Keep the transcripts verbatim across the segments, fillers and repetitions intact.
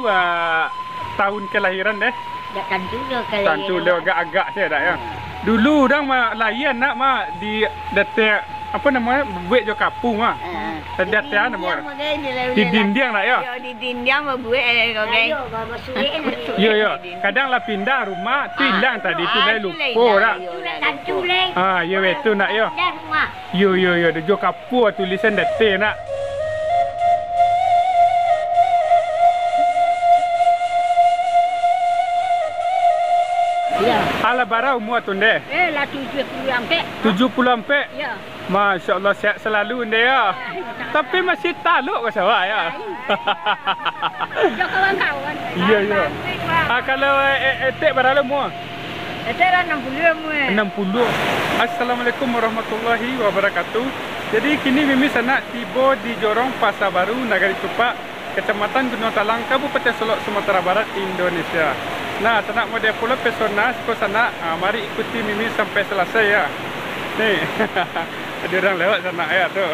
Ah, tahun kelahiran deh? Dak tantu doh kelahiran. Tantu lo, agak-agak sajo dak yo. Hmm. Dulu urang mah lain nak mah di datai, apo namo, buek jo kapu mah. Ah. Datai namo? Di dindiang mah, di dindiang nak yo? Yo, di dindiang babuek, eh, kau, kan? Yo, yo. Kadang lah pindah rumah, tu ilang tadi, tu lai lupo dak? Tu dak tantu lai. Ah, yo, betul nak yo. Pindah rumah. Yo, yo, yo, ado jo kapu tulisan datai nak. Yo. Alah bara umua tu ndeh? Eh, lah tujuah puluah ampek. Tujuah puluah ampek? Yo. Masya Allah, sehat selalu ndeh yo. Tapi masih taluk ka sawah yo. Jo kawan-kawan. Iyo, iyo. Ah, kalau, eh, eh, etek bara lo umua? Etek lah anam puluah umua. Anam puluah. Assalamualaikum warahmatullahi wabarakatuh. Jadi, kini Mimin sanak tibo di Jorong Pasa Baru, Nagari Tupak, Kecamatan Gunung Talang, Kabupaten Solok, Sumatera Barat, Indonesia. Nah, sanak, model pulo pesona siko sanak, ah, mari ikuti Mimin sampai selesai yo. Nih. Ado urang lewat sanak yo tu.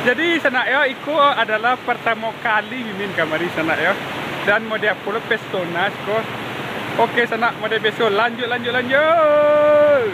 Jadi sanak yo, iko adalah pertamo kali Mimin kamari sanak yo. Dan model pulo pesona siko. Oke sanak, model biaso, lanjut, lanjut, lanjut.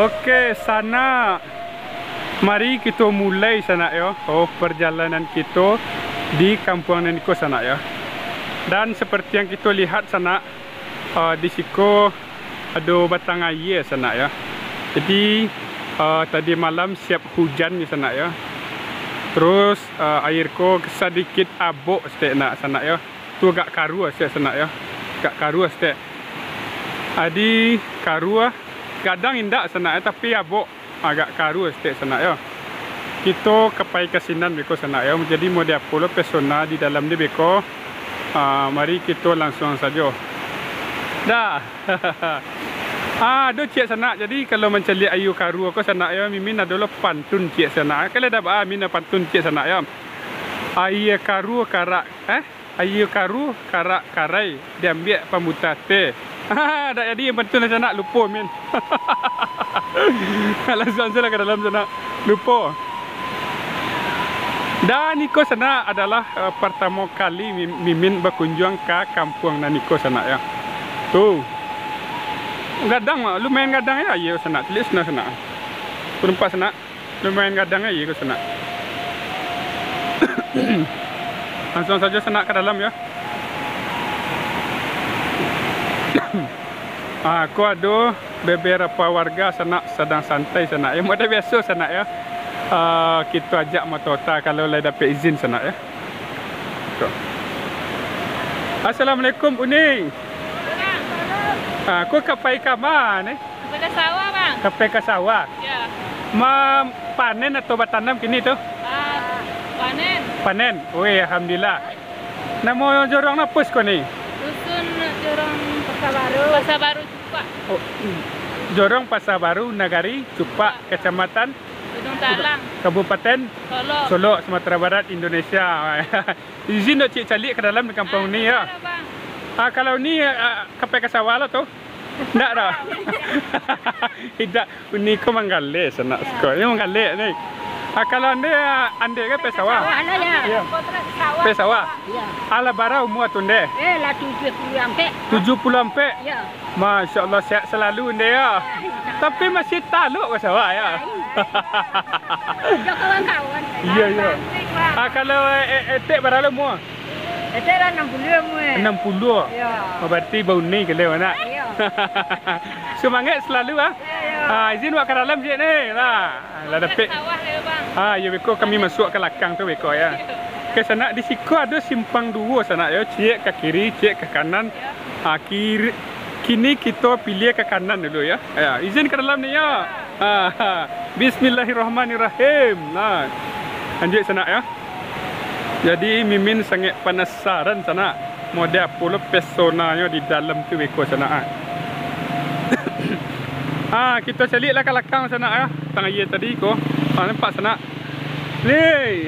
Oke, sanak. Mari kito mulai, sanak yo, oh, perjalanan kito di kampuang nan iko, sanak yo. Dan seperti yang kito lihat, sanak, eh, di siko ado batang aia, sanak yo. Jadi, eh, tadi malam siap hujan ni, sanak yo. Terus, eh, aia ko sadikit abok saketek nak, sanak yo. Tu agak karuah saketek, sanak yo. Agak karuah saketek. Adi karuah, gadang indak, sanak yo, tapi abok. Agak karuah saketek, sanak yo. Kito ka pai ka sinan beko, sanak yo. Jadi model apo lo pesona di dalam ni beko. Ah, mari kito langsuang sajo. Dah. Ah, ado ciek, sanak. Jadi kalau mancaliak aia karuah ko, sanak yo, Mimin ado lo pantun ciek, sanak. Kalau dak ba, Mimin ado pantun ciek, sanak yo. Aia karuah karak, eh? Aia karuah, karak karai, diambiak pambuta teh. Dak jadi, yang penting lah sanak, lupo, min. Alah, suang salah ka dalam sanak. Lupo. Dan iko sanak adalah, eh, partamo kali mi-, Mimin bakunjuang ka kampuang nan iko sanak, yo. Tu. Gadang, lumayan gadang, yo, aia sanak. Caliak sanak, sanak. Nampak sanak? Lumayan gadang aia ko sanak. Langsuang sajo sanak ka dalam, yo. Ah, ko ado beberapo warga sanak sadang santai sanak, yo. Model biaso sanak, yo. Ah, kito ajak motota kalau lai dapek izin sanak, yo. Ko. Assalamualaikum, Uni. Ah, ko ka pai ka ma ni? Ka pai ka sawah, Bang. Ka pai ka sawah? Ya. Ma-, panen atau batanam kini tu? Ah, panen. Panen? Wih, alhamdulillah. Namo jorong napo siko ni? Dusun Jorong Pasar Baru. Pasar Baru Cupak. Oh, Jorong Pasar Baru, Nagari Cupak, Kecamatan Gunung Talang. Kabupaten Solok. Solok, Sumatera Barat, Indonesia. Izin dok ciek caliak ka dalam di kampuang ni, ya. Ah, boleh lah, Bang. Ah, kalau ni, ah, ka pai ka sawah lah tu. Ndak doh. Indak, Uni ko manggaleh sanak siko. Iyo manggaleh ni. Ah, kalau ande, ah, ande kan pai sawah? Sawah lah, ya. Iyo. Pai sawah? Iya. Alah bara umua tu, Nde? Eh, lah tujuah puluah ampek. Tujuah puluah ampek? Iya. Masya Allah, sehat selalu, Nde, ya. Tapi masih taluk ka sawah, ya. Iya, kawan-kawan. Iya, iya. Ah, kalau, eh, eh, etek bara lah umua? Etek lah anam puluah umua. Anam puluah? Iya. Oh, berarti bauni kalian, nak? Iya. Semangat selalu, ah. Iya, iya. Ah, izin wak ka dalam ciek ni. Nah, lah dapek. Sawah, ya, Bang. Ah, ya, beko kami masuk ka lakang tu, beko, ya. Oke, sanak, di siko ado simpang duo, sanak, ya. Ciek ka kiri, ciek ka kanan. Iya. Ah, kiri, kini kito pilih ka kanan dulu, ya. Ya, izin ka dalam ni, ya. Ah, bismillahirrahmanirrahim. Nah, lanjuik, sanak, ya. Jadi, Mimin sangaik panasaran, sanak, model apo lo pesonanyo di dalam tu beko, sanak, ah. Ah, kito caliak lah ka lakang, sanak, ya. Tang aia tadi ko. Ah, nampak, sanak? Ni.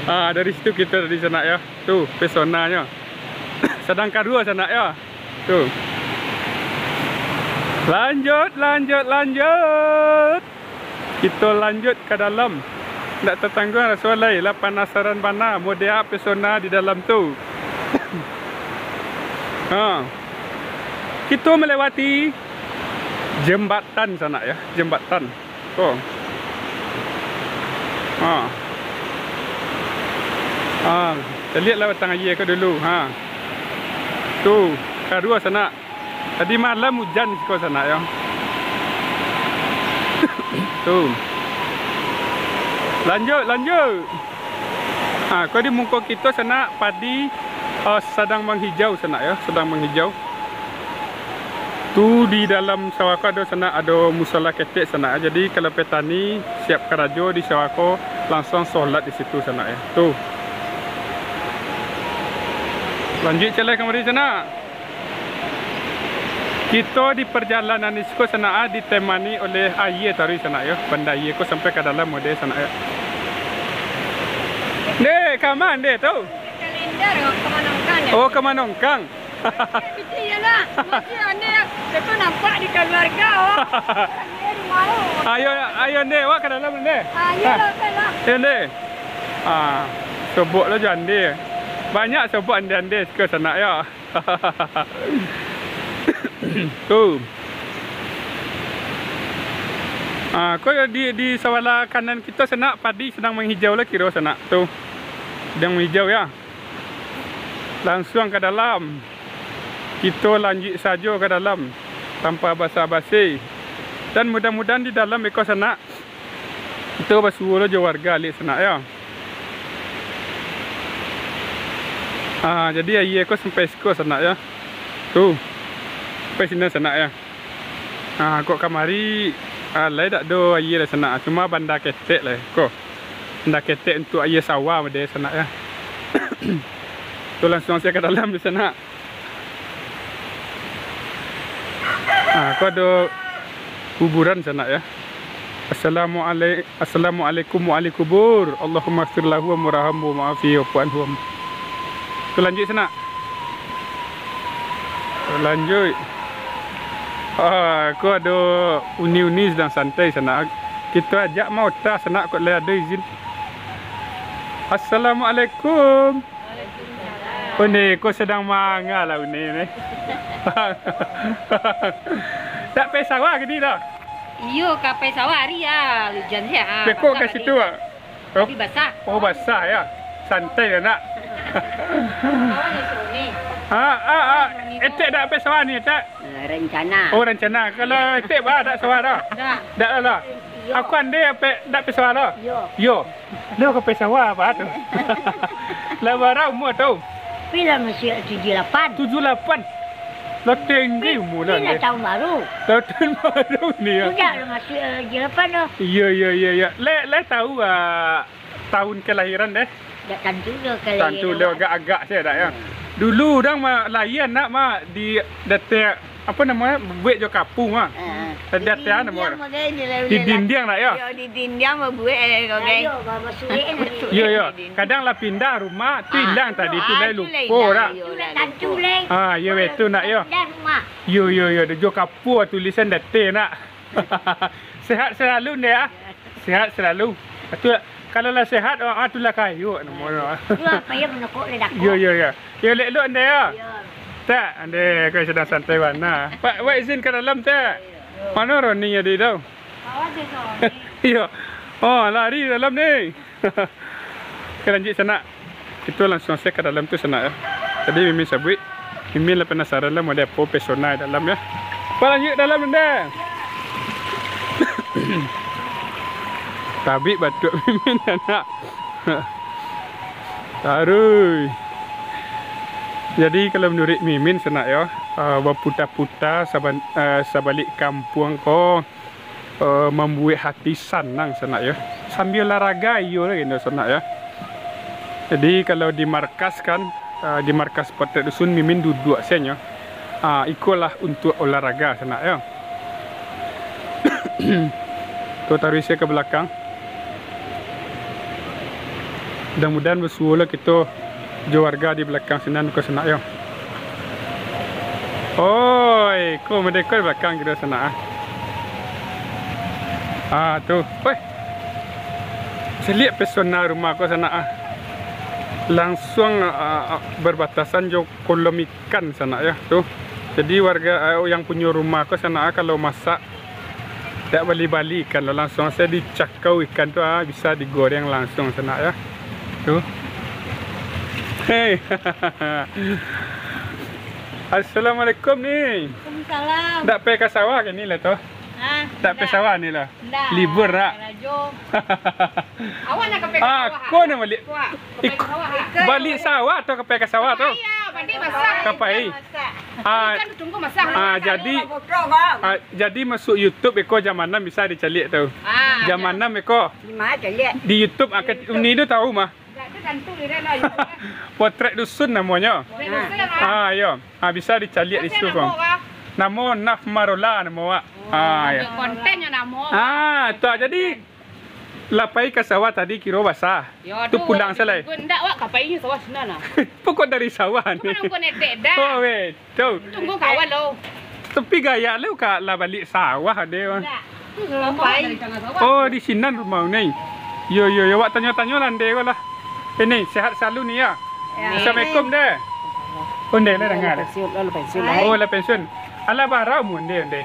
Ah, dari situ kito tadi, sanak, ya. Tu, pesonanyo. Sadang karuah, sanak, ya. Tu. Lanjut, lanjut, lanjut. Kito lanjut ka dalam. Ndak tatangguang raso lai, lah panasaran bana model apo pesona di dalam tu. Ha. Kito melewati jembatan sanak, ya, jembatan. Ko. Ha. Ha, caliak lah batang aia ko dulu. Ha. Tu, karuah sanak. Tadi malam ujan siko sanak, yo. Tu. Lanjut, lanjut. Ha, ko di muko kito sanak padi, eh, sadang manghijau sanak, yo, sadang manghijau. Tu di dalam sawah ko ado sanak, ado musala ketek sanak. Jadi kalau petani siap karajo di sawah ko, langsuang solat di situ sanak, yo. Tu. Lanjuik caliak kamari sanak. Kito di parjalanan di siko sanak, ah, ditemani oleh aia taruih sanak, yo. Banda aia ko sampai ka dalam model sanak, yo. Ndeh, ka ma ndeh tu? Kalender, oh, ka Manongkang, yo. Oh, ka Manongkang. Bisi iyolah. Masih ande, betul nampak di keluarga, oh. Ande di mana? Ayo, ayo ndeh, wak ka dalam ndeh. Ah, iyolah, oke lah. Ayo ndeh. Ah, sobok lo jo ande. Banyak sobok ande-ande siko sanak, yo. Tu. Ah, ko di, di sabalah kanan kito sanak, padi sadang manghijau lah kiro sanak. Tu. Sadang manghijau, yo. Langsuang ka dalam. Kito lanjuik sajo ka dalam. Tanpa basa-basi. Dan mudah-mudahan di dalam beko sanak. Kito basuo lo jo warga alek sanak, yo. Ah, jadi aia ko sampai siko sanak, yo. Tu. Sampai sinan sanak, yo. Ah, kok kamari, ah, lai dak do aia lai sanak. Cuma banda ketek lai ko. Banda ketek untuak aia sawah model sanak, yo. Tu langsuang sajo ka dalam di sanak. Ah, ko ado kuburan sanak, yo. Assalamualai-, Assalamualaikum wa alaikum kubur. Allahumma ighfir lahu wa murhamhu wa ma'afihi wa anhum. Ko lanjuik sanak. Ko lanjuik. Ah, ko ado uni-uni sadang santai sanak. Kito ajak maota sanak, kok lai ado izin. Assalamualaikum. Waalaikumsalam. Uni, ko sadang manga lah uni ni. Dak pai sawah kini doh? Iyo, ka pai sawah ari ah, ujan se ah. Beko ka situ ah. Tapi basah. Oh, basah ya. Santai lah nak. Ah, ah, ah. Etek dak pai sawah ni, Etek? Eh, rencana. Oh, rencana. Kalau Etek ba dak sawah dah? Dak. Dak lah lah. Iyo. Aku andai ape dak pai sawah lah? Iyo. Yo. Lo ka pai sawah ba tu? Lah bara umua tu? Pila masih tujuh lapan. Tujuh lapan. Lah tinggi umua lah. Pila tahun baru? Tahun baru ni ya. Sudah lah masih tujuh lapan tu. Iyo, iyo, iyo, iyo. Le, le tahu ah, tahun kelahiran deh? Dak tantu doh kelahiran. Tantu le agak-agak se dak ya. Hmm. Dulu urang mah lahia nak mah di datai apo namo e, buek jo kapu mah. Ah, di dindiang mah gai. Di dindiang nak yo? Yo, di dindiang babuek eh, ko gai. Yo, yo. Kadang lah pindah rumah, tu ilang tadi tu lai lupo dah. Yo, lah tantu lai. Ah, yo betul nak yo. Pindah rumah. Yo, yo, yo, jo kapu tulisan datai nak. Sehat selalu ndeh ah. Sehat selalu. Tu kalau lah sehat, ah, tu lah kayo namo e. Yo, apo yo manokok le dako. Yo, yo, yo. Yo, elok-elok ndeh yo. Yo. Tak, ndeh, ko sadang santai bana. Pak, wak izin ka dalam tak? Mano Roni tadi tu? Iyo. Oh, lari dalam ni. Oke, lanjuik sanak. Kito langsuang se ka dalam tu sanak yo. Tadi Mimin sabuik, Mimin lah panasaran lah model apo pesona dalam yo. Pak, lanjuik dalam ndeh. Tabik batuak Mimin sanak. Taruih. Jadi kalau manuruik Mimin sanak yo, eh, baputa-puta saban-, eh, sabalik kampuang ko, eh, mambuek hati sanang sanak yo, sambia olahraga iyo lah kini sanak yo. Jadi kalau di markas kan, eh, di markas Potret Dusun Mimin duduak se nyo. Ah, ikolah untuak olahraga sanak yo. Ko taruih se ka balakang. Mudah-mudahan basuo lah kito jo warga di balakang sinan ko sanak yo. Oi, ko merdeka di balakang kito sanak ah. Ah, tu. Weh. Caliak pesona rumah ko sanak ah. Langsuang, ah, ah, berbatasan jo kolam ikan sanak yo, tu. Jadi warga, eh, yang punyo rumah ko sanak ah, kalau masak dak bali-bali ikan lo, langsuang se dicakau ikan tu ah, bisa digoreng langsuang sanak yo. Tu. Hei. Assalamualaikum ni. Waalaikumsalam. Dak pai ka sawah kini lah tu? Hah? Dak pai sawah ni lah. Ndak. Libur dak? Karajo. Awak nak ka pai ka sawah? Aku nak balik. Wah, ka pai ka sawah, ah? Balik sawah atau ka pai ka sawah tu? Ka pai, ah, balik masak. Ka pai. Masak. Ah, ikan tu tunggu masak. Ah, jadi, ah, jadi masuk YouTube iko Jam Anam bisa dicaliak tu. Ah, Jam Anam iko. Di ma caliak? Di YouTube, ah, uni tu tahu mah. Dak ado tantu ira lah, ira lah. Potret Dusun namonyo. Potret Dusun, ah. Ah, iyo. Ah, bisa dicaliak di situ, namo ko. Namo Naf Marola namo wak. Oh, ah, iyo. Ado kontennyo namo. Ah, tu ah, jadi lah pai ka sawah tadi kiro basah. Yo, tu pulang se lai. Ndak wak, ka pai sawah sinan lah. Pokok dari sawah ni. Bukan nunggu netek dah. Oh, weh. Tu. Tunggu kawan lo. Tapi gaya lo ka lah balik sawah ade. Ndak. Ka pai. Oh, di sinan rumah ni. Yo, yo, yo, wak tanyo-tanyo lah ande ko lah. Ini sehat selalu ni ya. Ya. Assalamualaikum deh. Oh, ande lah dengar. Pensiun, lah pensiun. Oh, lah pensiun. Alah bara umur ande, ande?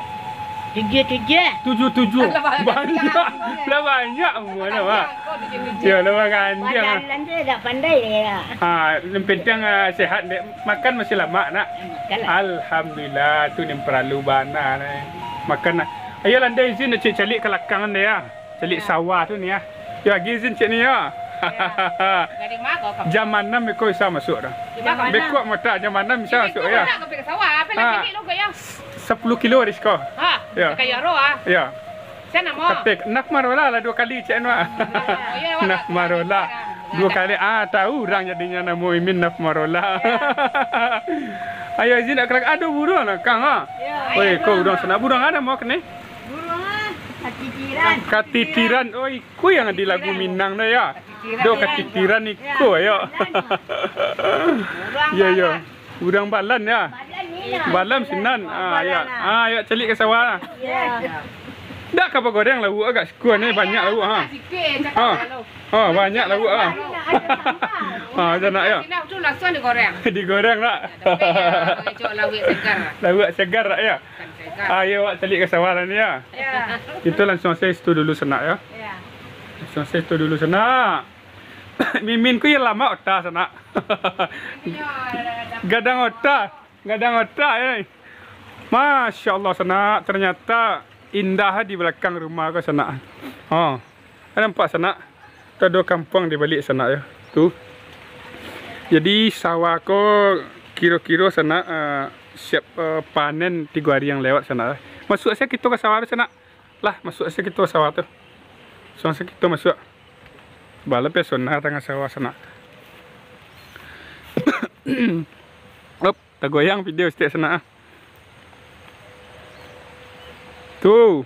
Tujuh tujuh. Tujuh tujuh. Alah, banyak. Banyak. Lah banyak umur lah, Mak. Banyak, kau tujuh tujuh. Ya, lah ganjang. Badan ande dak pandai ya. Ha, yang penting, ah, sehat dek. Makan masih lamak, nak? Makan lah. Alhamdulillah, tu yang paralu bana, nah. Makan lah. Ayolah, ande izin, cek caliak ka lakang ande, ya. Caliak sawah tu ni, ya. Yo, agi izin cek ni, ya. Ya. Dari ma ko ka? Jam anam iko bisa masuk dah. Jam anam. Beko mota jam anam bisa masuk, ya. Ini kau nak ka pai ka sawah, apo lah caliak lo ko, ya? Sapuluah kilo dari siko. Ha, ya. Kayo aro, ah. Ya. Sia namo? Katek, Naf Marola lah duo kali cek anu, ah. Oh, iyo, Naf Marola. Duo kali, ah, tahu urang jadinyo namo Mimin Naf Marola. Ya. Ayo, izin nak kelak. Aduh, buruang lah, Kang, ah. Ya. Oi, ko buruang sanak. Buruang a namo kini? Buruang a, katitiran. Katitiran. Oi, ko yang di lagu Minang tu, ya. Do katitiran iko, yo. Yo, yo. Urang Balan, yo. Balan sinan. Ah, yo. Ah, yo caliak ka sawah. Dak ka bagoreng lauak agak siko ni, banyak lauak, ha. Ha. Ha, banyak lauak, ha. Ha, sanak, yo. Sinan tu langsuang digoreng. Digoreng, dak? Tapi, yo, pakai cok lauak segar. Lauak segar, dak, yo? Bukan segar. Ah, yo, awak caliak ka sawah lah ni, yo. Yo. Kito langsuang se situ dulu, sanak, yo. Yo. Langsuang se situ dulu, sanak. Mimin ko iyo lamak ota, sanak. Gadang ota, gadang ota, yo. Masya Allah, sanak, ternyata indah di balakang rumah ko, sanak. Ha. Nampak, sanak? Tu ado kampuang di baliak, sanak, yo. Tu. Jadi, sawah ko kiro-kiro, sanak, eh, siap, eh, panen tigo ari yang lewat, sanak. Masuak se kito ka sawah tu, sanak. Lah, masuak se kito sawah tu. Langsuang se kito masuak. Bala pesona tangah sawah, sanak. Op, tagoyang video saketek, sanak, ah. Tu.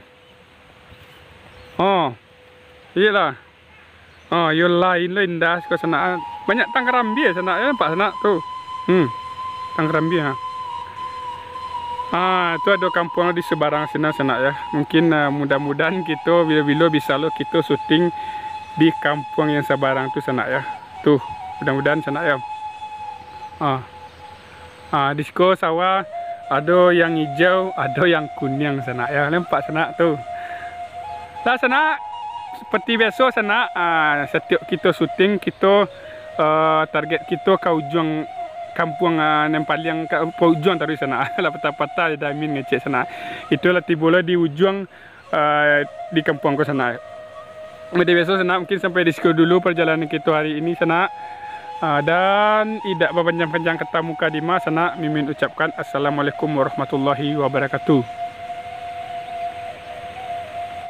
Oh. Iyolah. Oh, yo lain lo indah siko, sanak, ah. Banyak tangkarambia, sanak, yo, nampak, sanak, tu. Hmm. Tangkarambia, ha. Ah, tu ado kampuang di sabarang sinan, sanak, yo. Mungkin, ah, mudah-mudahan kito bilo-bilo bisa lo kito syuting di kampuang yang sabarang tu, sanak, yo. Tu, mudah-mudahan, sanak, yo. Ah. Ah, di siko sawah ado yang ijau, ado yang kuniang, sanak, yo. Nampak, sanak, tu. Lah, sanak, seperti biaso, sanak, ah, satiok kito syuting, kito, eh, target kito ka ujuang kampuang, ah, nan paliang ka, ka ujuang taruih, sanak. Lah patah-patah di Damin ngecek, sanak. Itulah tibo lo di ujuang, eh, di kampuang ko, sanak. Seperti biaso, sanak, mungkin sampai di siko dulu perjalanan kito hari ini, sanak. Ah, dan idak bapanjang-panjang kata mukadimah, sanak, Mimin ucapkan assalamualaikum warahmatullahi wabarakatuh.